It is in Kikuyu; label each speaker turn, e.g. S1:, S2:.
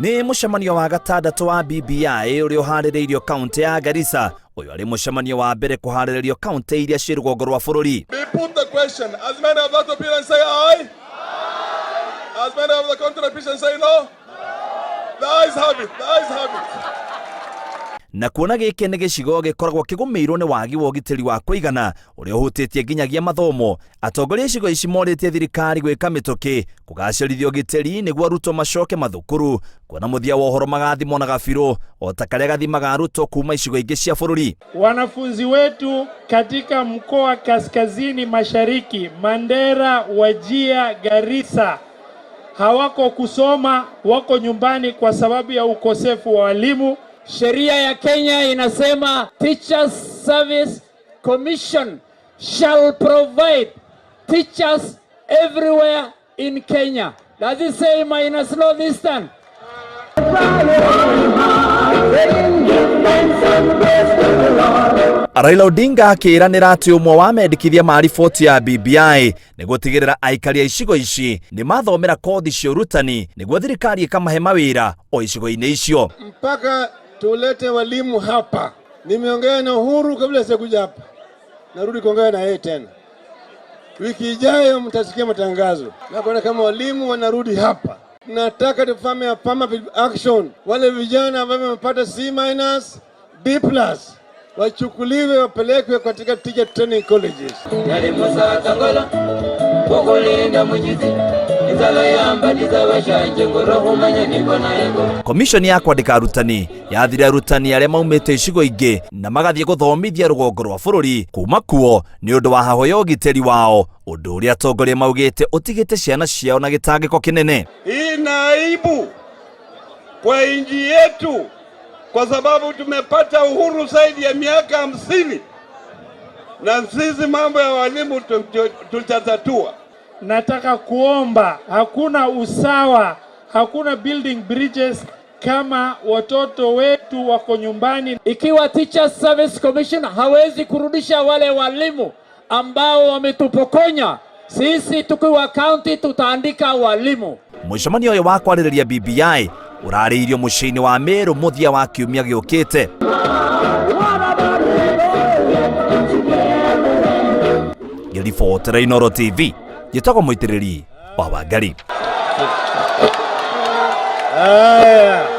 S1: Nĩ mũcemanio wa gatandatũ wa BBI ũrĩa ũharĩrĩirio kaunti ya Garissa. Ũyũ arĩ mũcemanio wa mbere kũharĩrĩrio kaunti iria ciĩ rũgongo rwa bũrũri.
S2: Be put the question. As many of that opinion say aye. As many of the contrary opinion say no. The ayes have it. The ayes have it.
S1: Na kuona gĩkĩ nĩ gĩcigo gĩkoragwo kĩgũmĩirwo nĩ wagi wa ũgitĩri wa kũigana ũrĩa ũhutĩtie nginyagia mathomo, atongoria a icigo ici morĩtie thirikari gwĩka mĩtũkĩ kũgacĩrithia ũgitĩri nĩguo arutwo macoke mathukuru, kuona mũthia wa ũhoro magathimwo na gabirũ o ta karĩa gathimaga arutwo kuma icigo ingĩ cia bũrũri.
S3: Wanafunzi wetu katika mkoa kaskazini mashariki, Mandera, Wajir, Garissa hawako kusoma, wako nyumbani kwa sababu ya ukosefu wa walimu.
S4: Sheria ya Kenya inasema Teachers Service Commission shall provide teachers everywhere in Kenya. Does it say minus Northeastern?
S1: Raila Odinga akĩĩranĩra atĩ ũmwe wa mendekithia ma riboti ya BBI nĩ gũtigĩrĩra aikari a icigo ici nĩ mathomera kothi cia ũrutani nĩguo thirikari ĩkamahe mawĩra o icigo-inĩ icio.
S2: Mpaka tulete walimu hapa. Nimeongea na Uhuru kabla sijakuja hapa, narudi kuongea na yeye tena. Wiki ijayo mtasikia matangazo na kuona kama walimu wanarudi hapa. Nataka tufanye affirmative action, wale vijana ambao wamepata C minus, B plus wachukuliwe wapelekwe katika teacher training colleges.
S5: Yali Musa Tangola kukulinda muchizi inzala yambatiza bashanje ngoro khumanya niko naego.
S1: Komishoni ya kwandĩka arutani yathire arutani arĩa maumĩte icigo ingĩ na magathiĩ gũthomithia rũgongo rwa bũrũri kuma kuo nĩ ũndũ wa hahũ ya ũgitĩri wao, ũndũ ũrĩa atongoria maugĩte ũtigĩte ciana ciao na gĩtangĩko kĩnene.
S2: Hii ni aibu kwa nchi yetu, kwa sababu tumepata uhuru zaidi ya miaka 50 na sisi mambo ya walimu tutatatua.
S3: Nataka kuomba, hakuna usawa, hakuna building bridges kama watoto wetu wako nyumbani.
S4: Ikiwa Teachers Service Commission hawezi kurudisha wale walimu ambao wametupokonya, sisi tukiwa county tutaandika walimu.
S1: Mũcemanio ũyũ wa kwarĩrĩria BBI ũrarĩirio mũciĩ-inĩ wa Meru mũthia wa kiumia gĩũkĩte. Ngĩribotera Inooro TV, njĩtagwo Mũitĩrĩri wa Wangari.
S2: Haya.